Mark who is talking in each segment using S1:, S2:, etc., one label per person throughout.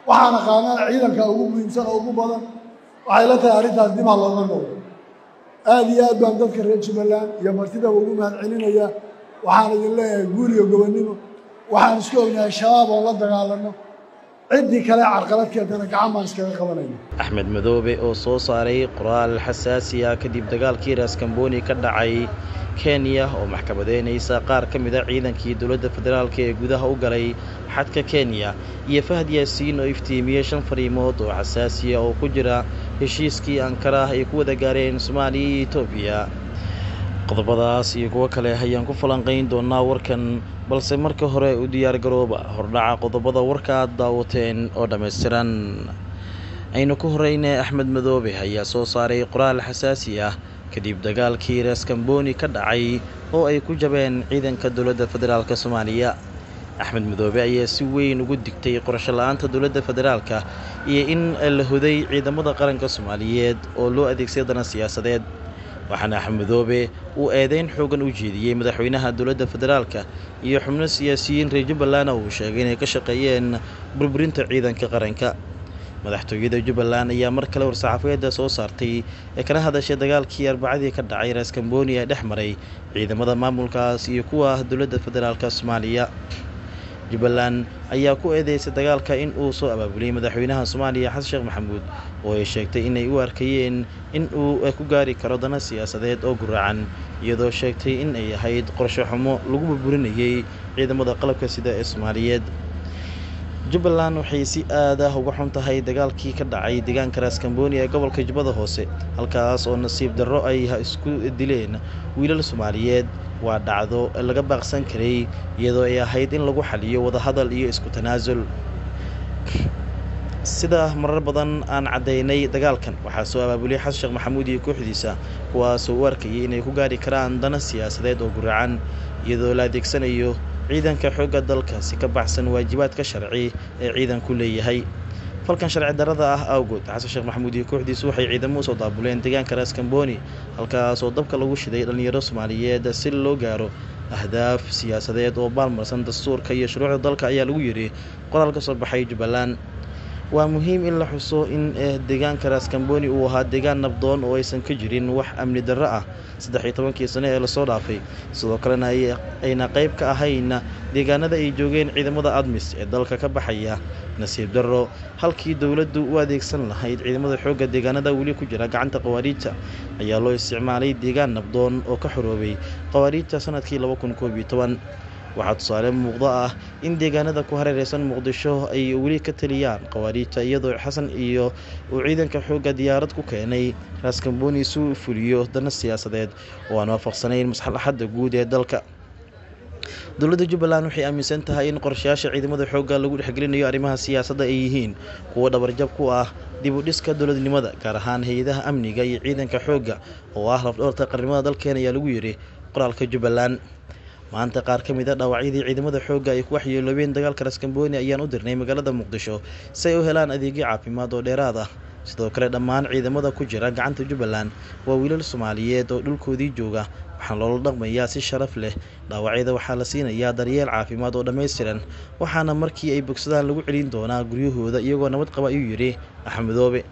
S1: Waxaan aqaanana ciidanka ugu muhiimsan oo ugu badan. Waxay la tahay arrintaas dib ha looga noqdo. Aada iyo aad baan dadka reer Jubbaland iyo martidaba ugu mahad celinaya. Waxaan idin leeyahay guul iyo gobonnimo. Waxaan isku ognahay Shabaab oon la dagaalano, ciddii kale carqalad keentana gacan baan iskaga qabanayna.
S2: Axmed Madoobe oo soo saaray qoraal xasaasi ah kadib dagaalkii Raaskamboni ka dhacay, Kenya oo maxkamadeynaysa qaar ka mid a ciidankii dowladda federaalk ee gudaha u galay xadka Kenya, iyo Fahad Yaasiin oo iftiimiyey 5 fariimood oo xasaasiya oo ku jira heshiiskii Ankara ay ku wada gaareen Soomaaliya iyo Etoobiya. Qodobadaas iyo kuwo kale ayaan ku falanqayn doonaa warkan, balse marka hore u diyaar garooba hordhaca qodobada warka aad daawateen oo dhammaystiran. Aynu ku horeyne, Axmed Madoobe ayaa soo saaray qoraal xasaasi ah kadib dagaalkii Raaskamboni ka dhacay oo ay ku jabeen ciidanka dowladda federaalk Soomaaliya. Axmed Madoobe ayaa si weyn ugu digtay qorsho la-aanta dowladda federaalka iyo in la huday ciidamada qaranka Soomaaliyeed oo loo adeegsaday dana siyaasadeed. Waxaana Axmed Madoobe uu eedeyn xoogan u jeediyey madaxweynaha dowladda federaalka iyo xubno siyaasiyiin reer Jubbaland oo uu sheegay inay ka shaqeeyeen burburinta ciidanka qaranka. Madaxtooyada Jubbaland ayaa mar kale war-saxaafadeeda soo saartay ee kana hadashay dagaalkii Arbacadii ka dhacay Raaskamboni ee dhex maray ciidamada maamulkaas iyo kuwa dowladda federaalk Soomaaliya. Jubbaland ayaa ku eedeysay dagaalka in uu soo abaabuliyey madaxweynaha Soomaaliya Xasan Sheekh Maxamuud, oo ay sheegtay inay u arkayeen in uu ku gaari karo dana siyaasadeed oo guracan, iyadoo sheegtay in ay ahayd qorsho xumo lagu burburinayay ciidamada qalabka sida ee Soomaaliyeed. Jubbaland waxay si aad ah uga xun tahay dagaalkii ka dhacay deegaanka Raaskamboni ee gobolka Jubbada Hoose, halkaas oo nasiib darro ay isku dileen wiilal Soomaaliyeed. Waa dhacdo laga baaqsan karay, iyadoo ay ahayd in lagu xaliyo wadahadal iyo isku tanaasul. Sida marar badan aan caddaynay, dagaalkan waxaa soo abaabuliyay Xasan Sheekh Maxamuud iyo kooxdiisa, kuwaasoo u arkayay inay ku gaari karaan dana siyaasadeed oo guracan, iyadoo la adeegsanayo ciidanka xoogga dalka si ka baxsan waajibaadka sharci ee ciidanku leeyahay. Falkan sharci darrada ah awgood, Xasan Sheekh Maxamuud iyo kooxdiisu waxay ciidamo usoo daabuleen deegaanka Raaskamboni, halkaas oo dabka lagu shiday dhallinyaro Soomaaliyeed si loo gaaro ahdaaf siyaasadeed oo baalmarsan dastuurka iyo shuruucda dalka, ayaa lagu yidhi qoraal ka soo baxay Jubbaland. Waa muhiim in la xuso in deegaanka Raaskamboni uu ahaa deegaan nabdoon oo aysan ka jirin wax amni darro ah 13-kii sano ee lasoo dhaafay, sidoo kalena ayna qayb ka ahayn deegaanada ay joogeen ciidamada ADMIS ee dalka ka baxaya. Nasiib darro, halkii dowladdu u adeegsan lahayd ciidamada xoogga deegaanada weli ku jira gacanta Khawaariijta, ayaa loo isticmaalay deegaan nabdoon oo ka xoroobay Khawaariijta sanadkii 2011. Waxaa tusaale muuqdo ah in deegaanada ku hareereysan Muqdisho ay weli ka taliyaan Khawaariijta, iyadoo Xasan iyo uu ciidanka xoogga diyaarad ku keenay Raaskamboni si uu fuliyo dana siyaasadeed oo aan waafaqsanayn maslaxadda guud ee dalka. Dowladda Jubbaland waxay aaminsan tahay in qorshayaasha ciidamada xoogga lagu dhexgelinayo arrimaha siyaasadda ay yihiin kuwo dhabarjab ku ah dib u dhiska dowladnimada, gaar ahaan hay-adaha amniga iyo ciidanka xoogga oo ah lafdhabarta qarnimada dalkeena, ayaa lagu yidhi qoraalka Jubbaland. Maanta qaar ka mid a dhaawacyadii ciidamada xoogga ay ku waxyeeloobeen dagaalka Raskamboni ayaan u dirnay magaalada Muqdisho si ay u helaan adeegyo caafimaad oo dheeraad ah. Sidoo kale dhammaan ciidamada ku jira gacanta Jubbaland waa wiilal Soomaaliyeed oo dhulkoodii jooga, waxaana loola dhaqmayaa si sharaf leh. Dhaawacyada waxaa la siinayaa daryeel caafimaad oo dhammaystiran, waxaana markii ay bogsadaan lagu celin doonaa guryahooda iyagoo nabad qaba, ayuu yidhi Axmedoobe.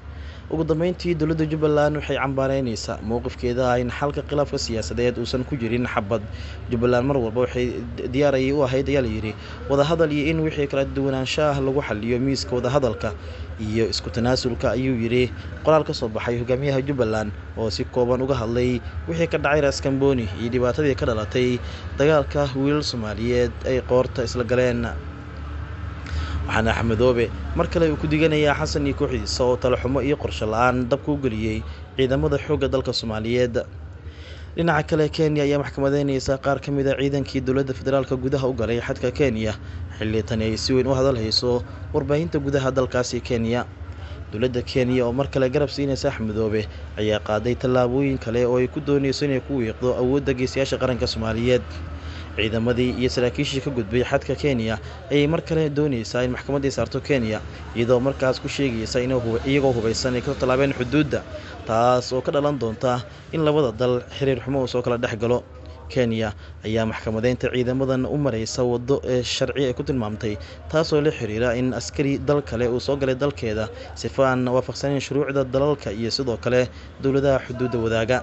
S2: Ugu dambeyntii, dowladda Jubbaland waxay cambaareynaysaa mowqifkeeda ah in xalka khilaafka siyaasadeed uusan ku jirin xabad. Jubbaland mar walba waxay diyaarayay u ahayd, ayaa layidhi, wadahadal iyo in wixii kala duwanaanshaah lagu xaliyo miiska wadahadalka iyo isku tanaasulka, ayuu yidhi qoraal ka soo baxay hogaamiyaha Jubbaland oo si kooban uga hadlay wixii ka dhacay Raaskamboni iyo dhibaatadii ka dhalatay dagaalka wiilal Soomaaliyeed ay qoorta isla galeen. Waxaana Axmedoobe mar kale uu ku diganayaa Xasan iyo kooxdiisa oo talaxumo iyo qorsho la-aan dabka u geliyey ciidamada xoogga dalka Soomaaliyeed. Dhinaca kale, Kenya ayaa maxkamadeyneysa qaar ka mid a ciidankii dowladda federaalka gudaha u galay xadka Kenya, xilli tani ay si weyn u hadalhayso warbaahinta gudaha dalkaasi Kenya. Dowladda Kenya oo mar kale garab siinaysa Axmedoobe ayaa qaaday tallaabooyin kale oo ay ku dooneyso inay ku wiiqdo awoodda geesiyaasha qaranka Soomaaliyeed. Ciidamadii iyo saraakiishii ka gudbay xadka Kenya ayay mar kale dooneysaa in maxkamaddii saarto Kenya, iyadoo markaas ku sheegaysa in iyagoo hubaysan ay kasoo tallaabeen xuduudda, taas oo ka dhalan doonta in labada dal xiriir xumo uu soo kala dhex galo. Kenya ayaa maxkamadeynta ciidamadan u mareysa waddo ee sharci ay ku tilmaamtay, taasoo la xiriira in askari dal kale uu soo galay dalkeeda sifa aan waafaqsanayn shuruucda dalalka iyo sidoo kale dowladaha xuduudda wadaaga.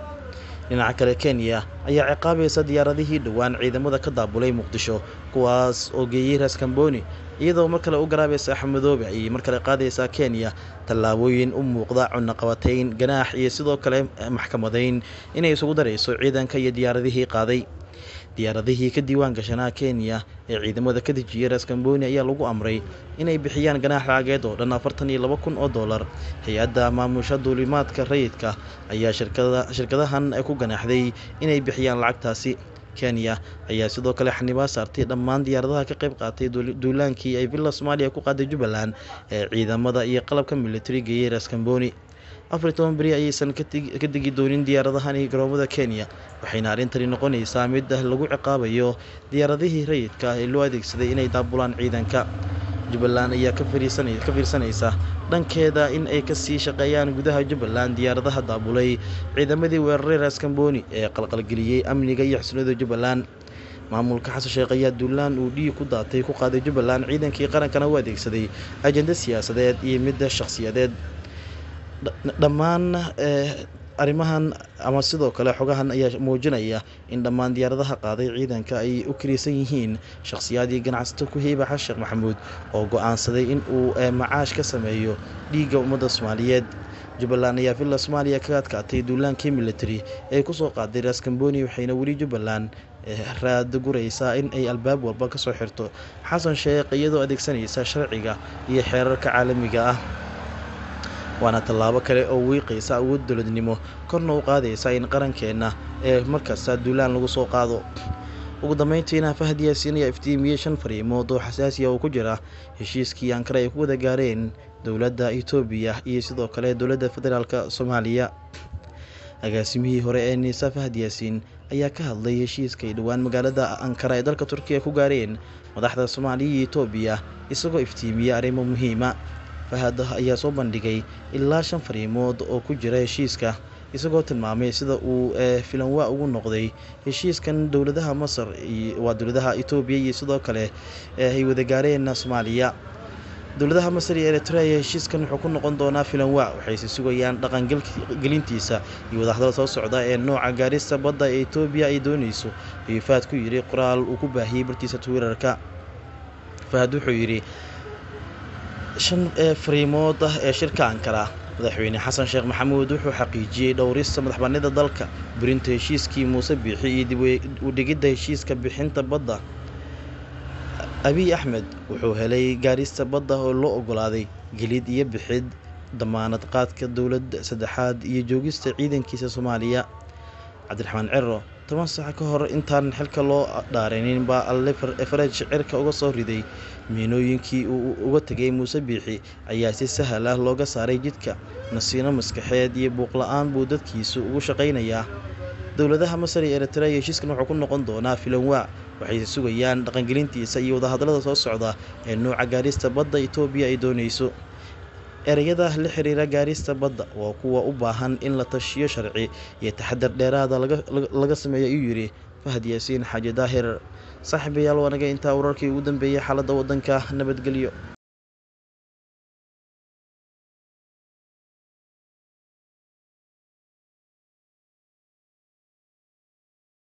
S2: Dhinaca kale, Kenya ayaa ciqaabaysa diyaaradihii dhowaan ciidamada ka daabulay Muqdisho, kuwaas oo geeyey Raaskambooni, iyadoo mar kale u garaabaysa Axmedoobe. Ayay mar kale qaadaysaa Kenya tallaabooyin u muuqda cunaqabatayn, ganaax iyo sidoo kale maxkamadeyn inay isugu darayso ciidanka iyo diyaaradihii qaaday. Diyaaradihii ka diiwaan gashanaa Kenya ee ciidamada ka dejiyay Raaskambooni ayaa lagu amray inay bixiyaan ganaax lacageed oo dhan 42,000 oo dollar. Hay-adda maamusha duulimaadka rayidka ayaa shirkadahan ku ganaaxday inay bixiyaan lacagtaasi. Kenya ayaa sidoo kale xanibaa saartay dhammaan diyaaradaha ka qayb qaatay duulaankii ay Villa Soomaaliya ku qaaday Jubbaland ee ciidamada iyo qalabka militari geeyey Raaskambooni. 14 beri ayaysan ka degi doonin diyaaradahani garoomada Kenya, waxayna arrintani noqonaysaa mid lagu ciqaabayo diyaaradihii rayidka ee loo adeegsaday inay daabulaan ciidanka. Jubbaland ayaa ka fiirsanaysa dhankeeda in ay kasii shaqeeyaan gudaha Jubbaland diyaaradaha daabulay ciidamadii weeraray Raaskambooni ee qalqalgeliyey amniga iyo xasiloonida Jubbaland. Maamulka Xasan Sheekh ayaa duulaan uu dhiig ku daatay ku qaaday Jubbaland, ciidankii qarankana u adeegsaday ajenda siyaasadeed iyo midda shakhsiyadeed. Dhammaan arrimahan ama sidoo kale xogahan ayaa muujinaya in dhammaan diyaaradaha qaaday ciidanka ay u kiraysan yihiin shakhsiyaadii ganacsato ku heyba Xasan Sheekh Maxamuud oo go-aansaday in uu macaash ka sameeyo dhiigga ummadda Soomaaliyeed. Jubbaland ayaa Villa Soomaaliya kaga adkaatay duulaankii militari ee kusoo qaaday Raaskambooni, waxayna weli Jubbaland raad guraysaa in ay albaab walba kasoo xirto Xasan Sheekh iyadoo adeegsanaysa sharciga iyo xeerarka caalamiga ah. Waana tallaabo kale oo wiiqaysa awood dowladnimo, korna u qaadaysa in qarankeenna ee markasta duulaan lagu soo qaado. Ugu dambeyntiina, Fahad Yaasiin ayaa iftiimiyey 5 fariimood oo xasaasi ah oo ku jira heshiiskii Ankara ay ku wada gaareen dowladda Itoobiya iyo sidoo kale dowladda federaalka Soomaaliya. Agaasimihii hore ee NISA Fahad Yaasiin ayaa ka hadlay heshiiska ay dhowaan magaalada Ankara ee dalka Turkiya ku gaareen madaxda Soomaaliya iyo Itoobiya, isagoo iftiimiyey arrimo muhiima. Fahad ayaa soo bandhigay ilaa 5 fariimood oo ku jira heshiiska, isagoo tilmaamay sida uu filanwaa ugu noqday heshiiskan dowladaha Masar, waa dowladaha Itoobiya iyo sidoo kale ay wada gaareen Soomaaliya. Dowladaha Masar iyo Eritrea heshiiskan wuxuu ku noqon doonaa filanwaa, waxayse sugayaan dhaqangelintiisa iyo wadahadal soo socda ee nooca gaarista badda ee Itoobiya ay doonayso, ayuu Fahad ku yidhi qoraal uu ku baahiyey bartiisa Twitterka. Fahad wuxuu yidhi 5 fariimood ah ee shirka Ankara. Madaxweyne Xasan Sheekh Maxamuud wuxuu xaqiijiyey dhowrista madaxbanida dalka, burinta heshiiskii Muuse Biixi iyo dib u dhigidda heshiiska bixinta badda. Abiy Axmed wuxuu helay gaarista badda oo loo ogolaaday gelid iyo bixid, damaanad qaadka dowlad saddexaad iyo joogista ciidankiisa Soomaaliya. Cabdiraxmaan Ciro 10 saac ka hor intaan xilka loo dhaaraynin baa Alle faraj cirka uga soo riday. Miinooyinkii uu uga tegay Muuse Biixi ayaa si sahal ah looga saaray jidka. Nasiino maskaxeed iyo buuq la-aan buu dadkiisu ugu shaqaynayaa. Dowladaha Masar iyo Eritrea heshiiskan wuxuu ku noqon doonaa filanwaa, waxayse sugayaan dhaqangelintiisa iyo wadahadallada soo socda ee nooca gaarista badda Itoobiya ay doonayso. Ereyada la xiriira gaarista badda waa kuwa u baahan in la tashiyo sharci iyo taxadar dheeraada laga sameeyo, ayuu yidhi Fahad Yaasiin Xaaji Daahir. Saaxiibayaal, waa naga intaa wararkii ugu dambeeyey xaaladda waddanka. Nabadgelyo.